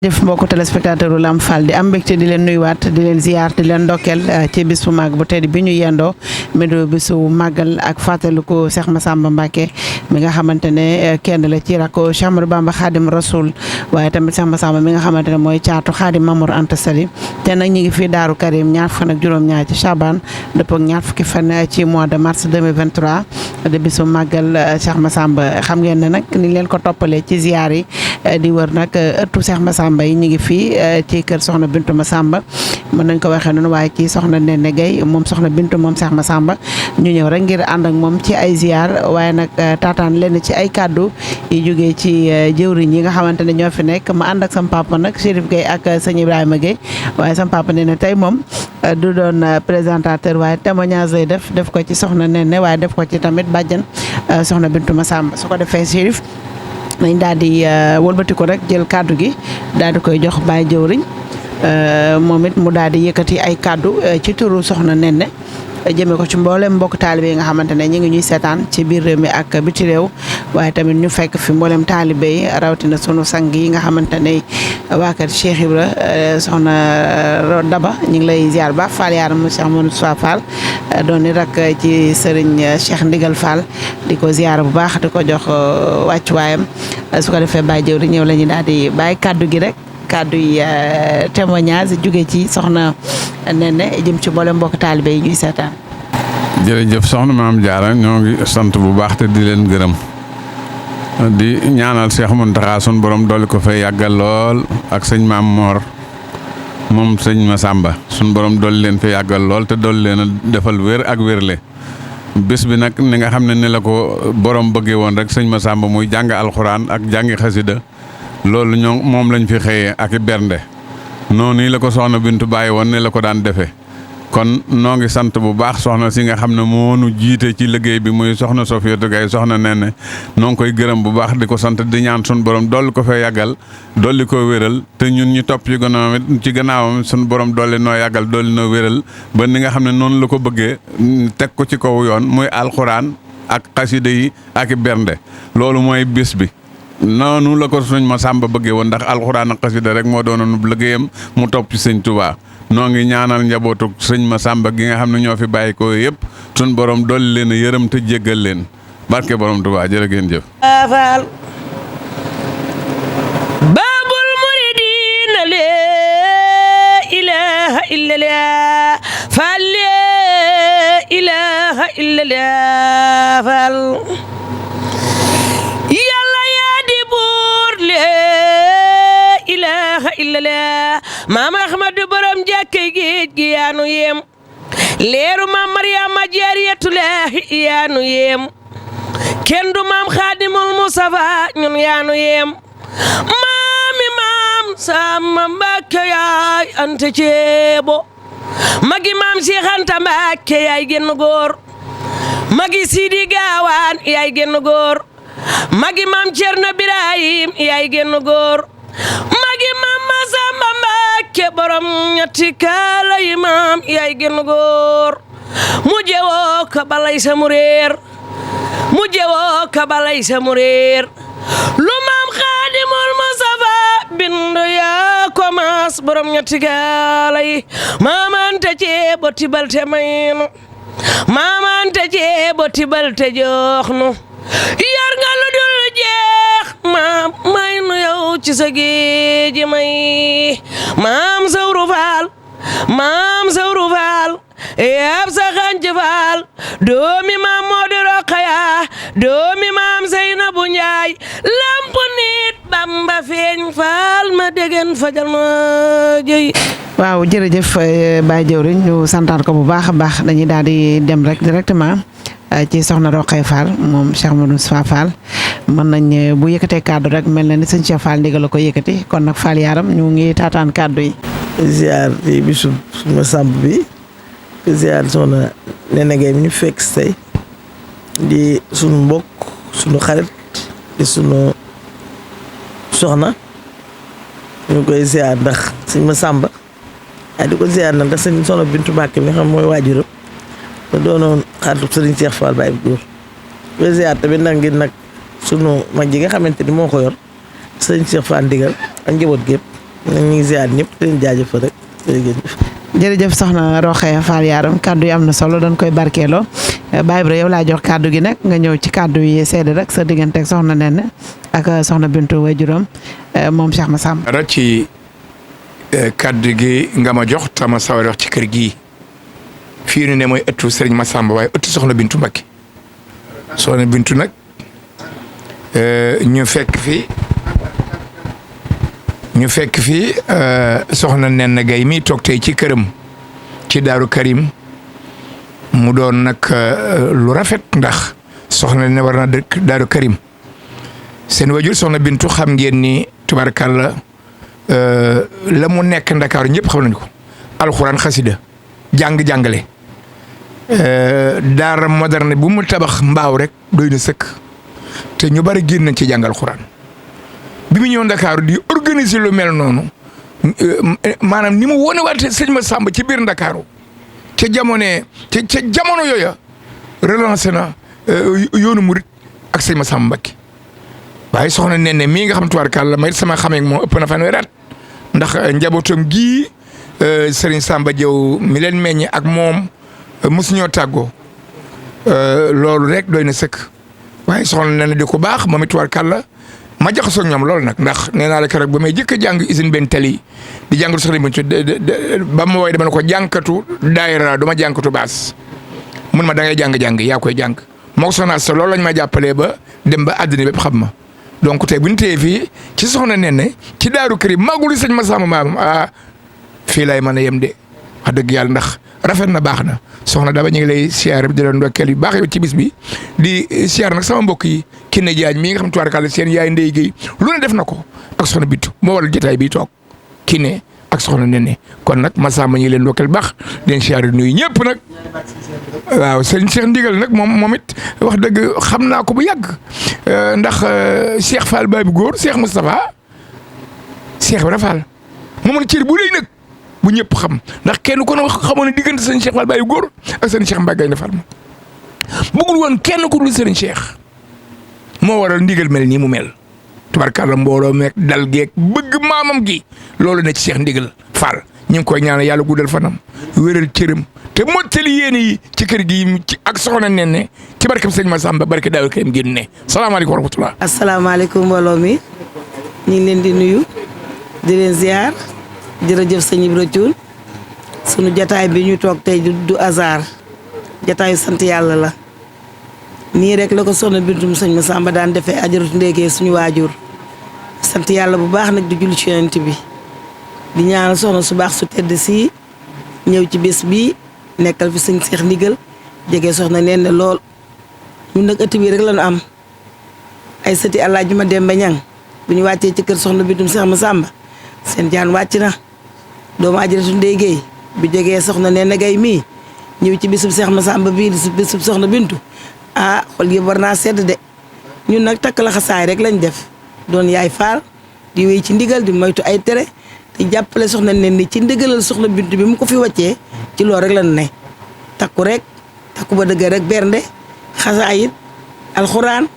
jëf mbokku téléspectateur Lamp Fall di am mbégte di leen nuyuwaat di leen ziar di leen ndokkeel ci bis bu màgg bu tedd bi ñu yendoo médo bisu màggal ak fàttaliku Cheikh Massamba Mbacké mi nga xamante ne kenn la ci rakko Cheikh Ahmadou Bamba Khadim Rasoul waaye tamit Cheikh Massamba mi nga xamante ne mooy caatu Khadim Mamour Anta Sali te nag ñu ngi fii Daaru Karim ñaar fan ak juróom-ñaar ci Chaban dëpp ak ñaar fukki fan ci mois de mars 2023 de bisu màggal Cheikh Massamba xam ngeen ne nag ni leen ko toppalee ci ziar yi di wër nag ëttu Cheikh Massamba yi ñu ngi fii ci kër soxna Bintu Massamba mën nañ ko waxee noonu waaye ci soxna Nene Gueye moom soxna Bintu moom Cheikh Massamba ñu ñëw rek ngir ànd ak moom ci ay ziar waaye nag taataan lenn ci ay kàddu yi jógee ci jëwriñ yi nga xamante ne ñoo fi nekk ma ànd ak sam papa nag Chérif Gueye ak sëñ Ibrahima Gueye waaye sam papa nee na tey moom du doon présentateur waaye témoignage lay def ko ci soxna Nene waaye def ko ci tamit bàjjan soxna Bintu Massamba su ko defee Chérif nañ daal di wëlbati ko rek jël kàddu gi daal di koy jox Baye jëwriñ moom it mu daal di yëkkati ay kàddu ci turu soxna Nene jëmee ko ci mboolem mbokk taalibe yi nga xamante ne ñu ngi ñuy seetaan ci biir réew mi ak biti réew waaye tamit ñu fekk fi mboolem taalibe yi rawatina sunu sang yi nga xamante ne waa kër Cheikh Ibra soxna Daba ñu ngi lay ziar ba Fall yaaram Cheikh Amadou Sow Fall doon ni rak ci Serigne Cheikh Ndigal Fall di ko ziar bu baax di ko jox wàccuwaayam su ko defee Baye jëwriñ ñëw la ñu daal di bàyyi kàddu gi rek. kàddu yi témoignage jóge ci soxna Nene jëm ci mboolem mbokk taalibe yi ñuy seetaan. jërëjëf soxna Maam Jaara ñoo ngi sant bu baax te di leen gërëm di ñaanal Cheikh Mountakha sun borom dolli ko fay yàggal lool ak sëñ Maam Mor moom sëñ Massamba sun borom dolli leen fay yàggal lool te dolli leen a defal wér ak wérle bés bi nag ni nga xam ne ni la ko borom bëggee woon rek sëñ Massamba muy jàng alxuraan ak jàngi xasida loolu ñoo moom lañ fi xëyee ak i bernde noonu la ko soxna Bintu bàyyi woon ne la ko daan defee kon noo ngi sant bu baax soxna si nga xam ne moo nu jiite ci liggéey bi muy soxna Sofiatou Gaye soxna Nene noo ngi koy gërëm bu baax di ko sant di ñaan sun borom dolli ko fee yàggal dolli ko wéral te ñun ñu topp ci gannaawam sun borom dolli noo yàggal dolli noo wéral ba ni nga xam ne noonu la ko bëggee teg ko ci kaw yoon muy alxuraan ak xasida yi ak i bernde loolu mooy bis bi. noonu la ko sëñ Massamba bëggee woon ndax alxuraan ak xasida rek moo doonoon liggéeyam mu topp ci sëñ Touba noo ngi ñaanal njabootu sëñ Massamba gi nga xam ne ñoo fi bàyyi ko yëpp sun borom dolli leen a yërëm te jéggal leen barke borom Touba jërë ngeen jëf. baabul muridiina laa ilaaha illallah fal laa ilaaha illallah fal maam Ahmadu borom jàkkay géej gi yaanu yem leeru maam Mariama Jaariyatulaahi yaanu yem kenn du maam Xaadimul Mustafa ñun yaanu yem maam Samba Mbàkke yaay anta ceebo magi maam Seex Anta Mbàkke yaay genn góor magi Sidi Gaawaan yaay genn góor magi maam Cerno Birahim yaay genn góor magi maam Massamba Mbacké borom ñetti kaala yi maam yaay genn góor mu jewoo ka balay sa mu réer mu jewoo ka balay sa mu réer lu maam Xaadimul Mustafa bindu yaa ko maas borom ñetti kaala yi maam anta ceebo tibal te maynu maam anta ceebo tibal te jooxnu yar nga lu dul jeex maam may nu yow ci sa géeji may maam Sawru Faal maam Sawru Faal yab sa xanc Faal doomi maam Moodu Rokhaya doomi maam Seynabu Njaay lamp nit Bamba feeñ Faal ma degen fajal ma jëy waaw jërëjëf Baye jëwriñ ñu santaat ko bu baax a baax dañuy daal di dem rek directement ci soxna Rokhaya Fall moom Cheikh Amadou Sow Fall mën nañ bu yëkkatee kàddu rek mel na ni sëñ Cheikh Fall ndigal la ko yëkkati kon nag Fall yaaram ñu ngi taataan kàddu yi. ziar ci bisu Massamba bi ziar soxna Nene Gueye mi ñu fekk si tey di sunu mbokk sunu xarit di sunu soxna ñu koy ziar ndax sëñ Massamba di ko ziar nag ndax sëñ soxna Bintu Mbacké mi xam mooy waajuram te doonoon xaritu sëriñ Cheikh Fall Baye góor koy ziar tamit nag ngir nag sunu mag ji nga xamante ni moo ko yor sëriñ Cheikh Fall ndigal ak njaboot gépp ñu ngi ziar ñëpp di leen jaajëfal rek jërëjëf. jërëjëf soxna Rokhaya Fall Yaram kaddu yi am na solo dañ koy barkeeloo Baye Ibra yow laa jox kaddu gi nag nga ñëw ci kaddu yi seede rek sa diggante ak soxna Nene ak soxna Bintu waajuram moom Cheikh Massamba. dara ci kaddu gi nga ma jox tama sawar wax ci kër gii fii nu ne mooy ëttu Serigne Massamba waaye ëttu soxna Bintu Mbacké soxna Bintu nag ñu fekk fii soxna Nene Gaye mi toog tey ci këram ci Daaru Karim mu doon nag lu rafet ndax soxna ne war na dëkk Daaru Karim seen wajur soxna Bintu xam ngeen ni tubarkalla la mu nekk Ndakaaru ñëpp xam nañu ko alxuraan xasida jàngale daara moderne bu mu tabax mbaaw rek doy na sëkk te ñu bari génn nañ ci jàng alxuraan bi mu ñëw Ndakaaru di organiser lu mel noonu maanaam ni mu wone waate sëñ Massamba ci biir Ndakaaru ca jamono yooya relancé na yoonu murit ak sëñ Massamba Mbacké waaye soxna Nene mii nga xam tubaarkàlla may sama xamee moom ëpp na fanweeri at ndax njabootam gii Serigne Samba Diaw mi leen meññe ak moom mosuñoo tàggoo loolu rek doy na sëkk waaye soxna Nene di ko baax moom it tubaarkàlla ma jaxasoo ak ñoom loolu nag ndax nee naa la keroog ba may jëkk a jàng usine benn tali di jàngatu soxna Bintu ba ma woowee dama ne ko jànkatu daayira du ma jànkatu baas mun ma da ngay jàng yaa koy jàng moo soxna sa loolu lañ ma jàppalee ba dem ba àddina bépp xam ma donc tey bu ñu téye fii ci soxna Nene ci Daaru Karim magul sëñ Massamba maam fii lay mën a yem de wax dëgg yàlla ndax rafet na baax na soxna Daba ñu ngi lay siyaar di leen ndokkeel yu baax yow ci bis bi di siyaar nag sama mbokk yi Kiné Diagne mii nga xam tubaarkàlla seen yaay Ndeye Guèye lu ne def na ko ak soxna Bintu moo waral jotaay bi toog Kiné ak soxna Nene kon nag Massamba ñu ngi leen ndokkeel baax di leen siyaar nuyu ñëpp nag waaw sëñ Cheikh Ndigal nag moom it wax dëgg xam naa ko bu yàgg ndax Cheikh Fall Babi Góor Cheikh Moustapha Cheikh Ibra Fall moom cër bu rëy nag bu ñëpp xam ndax kenn ko xamoon ne diggante sëñ Cheikh Fall Babi Góor ak sëñ Cheikh Mbacke Gaynde Fatma bëggul woon kenn ku dul sëriñ Cheikh moo waral ndigal mel nii mu mel tubarkàlla mbooloo meeg dal geeg bëgg maamam gi loolu ne ci Cheikh Ndigal Fall ñu ngi koy ñaanal yàlla guddal fanam wéral cëram te mottali yéene yi ci kër gi ci ak soxna Nene ci barkeb sëñ Massamba barke Daaru Karim génn ne salaamaaleykum wa rahmatulah. asalaamaaleykum mbooloo mi ñu ngi leen di nuyu di leen ziar jërëjëf sëñ Ibra Thioune sunu jataay bi ñu toog tey du hasard jataayu sant yàlla la nii rek la ko soxna Bintu sëñ Massamba daan defee ajaratu ndéegee suñu waajur sant yàlla bu baax nag di julli ci yonent bi di ñaanal soxna su baax su tedd si ñëw ci bés bi nekkal fi sëñ Cheikh Ndigal jege soxna Nene lool ñun nag ëtt bi rek lañu am ay sëti Alaaji ma Demba Ñang bu ñu wàccee ci kër soxna Bintu Cheikh Massamba seen jaan wàcc na doomu ajaratu Ndeye Guèye bu jegee soxna Nene Gaye mii ñëw ci bisub Cheikh Massamba bii di bisub soxna Bintu xol yi war naa sedd de ñun nag takk la xasaay rek lañ def doon yaay faal di wéy ci ndigal di moytu ay tere te jàppale soxna Nene ci ndigalal soxna Bintu bi mu ko fi wàccee ci loolu rek lañ ne takku ba dëgg rek bernde xasaayit alxuraan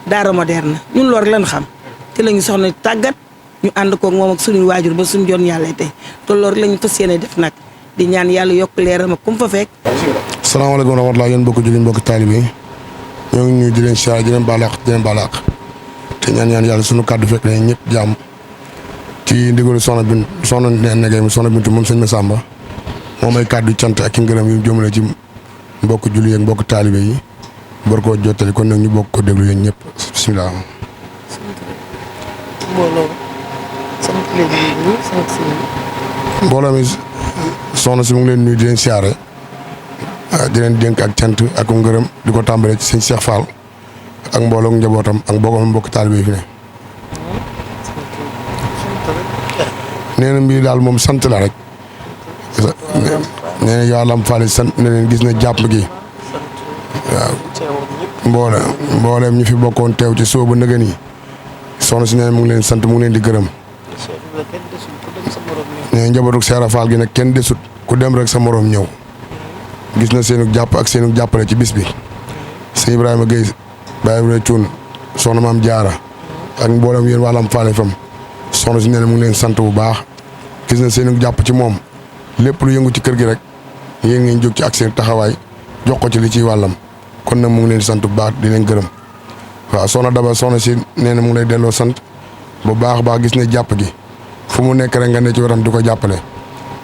daara moderne ñun loolu rek lañ xam te lañu soxna tàggat ñu ànd koog moom ak suñuy waajur ba suñu joon yàlla tey te loolu rek lañu fas yéene def nag di ñaan yàlla yokk leeram ak kum fa fekk. salaamaaleykum wa rahmatulah yéen mbokki jullit mbokki taalibe yi ñoo ngi ñuy di leen siyaare di leen baalaax te ñaan yàlla suñu kàddu fekk nañ ñëpp jàmm ci ndigalu soxna Nene Gaye soxna Bintu moom sëñ Massamba moom ay kàddu cant ak i ngërëm yu jëmale ci mbokk jullit ak mbokk taalibe yi bor koo jottali kon nag ñu bokk ko déglu yéen ñëpp bisimilah. mbooloo mi soxna si mu ngi leen nuyu di leen siyaare di leen dénk ak cant ak ngërëm di ko tàmbalee ci sëñ Cheikh Fall ak mbooloom njabootam ak mbokk taalibe yi fi ne. nee na mbir daal moom sant la rek nee na yàlla am Fall sant ne leen gis na jàpp gi waaw mbooleem ñu fi bokkoon teew ci soobu nëgën yi soxna si nee na mu ngi leen sant mu ngi leen di gërëm. nee njabootu Seera Fall gi nag kenn desut ku dem rek sa morom ñëw gis na seenu jàpp ak seenu jàppale ci bis bi sëñ Ibrahima Guèye Baye Ibrahima Thioune soxna maam Jaara ak mboolem yéen wàllam faale fam soxna si nee na mu ngi leen sant bu baax gis na seen jàpp ci moom lépp lu yëngu ci kër gi rek yéen ngeen jóg ci ak seen taxawaay jox ko ci li ciy wàllam kon nag mu ngi leen di sant bu baax di leen gërëm waaw soxna Daba soxna si nee na mu ngi lay delloo sant bu baax a baax gis ne jàpp gi fu mu nekk rek nga ne ci waram di ko jàppale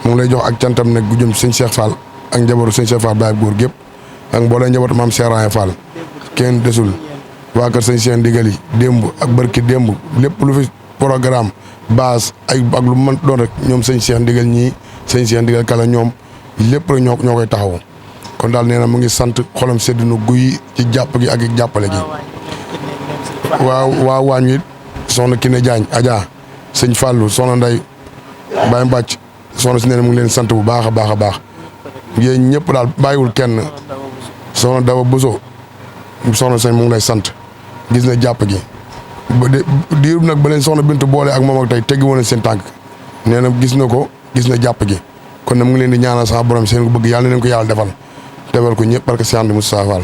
mu ngi lay jox ak cantam nag gu jëm sëñ Cheikh Fall ak njabootu sëñ Cheikh Fall Baye góor gépp ak mboolee njabootu maam Cheikh Raye Fall kenn desul waa kër sëñ Cheikh Ndigal yi démb ak barki démb lépp lu fi programme base ak lu mën doon rek ñoom sëñ Cheikh Ndigal ñii sëñ Cheikh Ndigal kala ñoom lépp rek ñoo koy taxaw kon daal nee na mu ngi sant xolam sedd na guy ci jàpp gi ak jàppale gi waaw waañ wi soxna Kiné Diagne Adja sëñ Fallou soxna Nday Baye Mbàcc soxna si nee na mu ngi leen sant bu baax a baax a baax yéen ñëpp daal bàyyiwul kenn soxna Daba Bousso soxna sañ mu ngi lay sant gis na jàpp gi ba diirub nag ba leen soxna Bintu boole ak moom ak tey teggi woon seen tànk nee na gis na ko gis na jàpp gi kon nag mu ngi leen di ñaanal sax borom seen ko bëgg yàlla na leen ko yàlla defal ko ñëpp parce que si ànd Moustapha Fall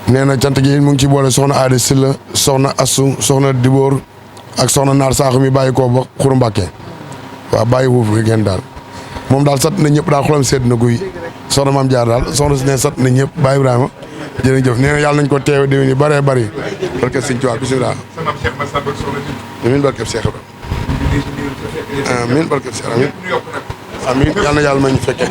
nee na cant gi mu ngi ci boole soxna Aada Silla soxna Assu soxna Dibóor ak soxna Naar Saaxu mi bàyyi koo ba Xuru Mbàkke waaw bàyyi wuufu bi ngeen daal moom daal sant na ñëpp daal xolam sedd na guy soxna Maam Jaar daal soxna si ne sant na ñëpp Baye Ibrahima jërëjëf nee na yàlla nañ ko teewe déwén yi bëree bëri barke sëñ Tuubaa bisimilah amiin barke Seex amiin barke Seex amiin yàlla na yàlla may ñu fekkee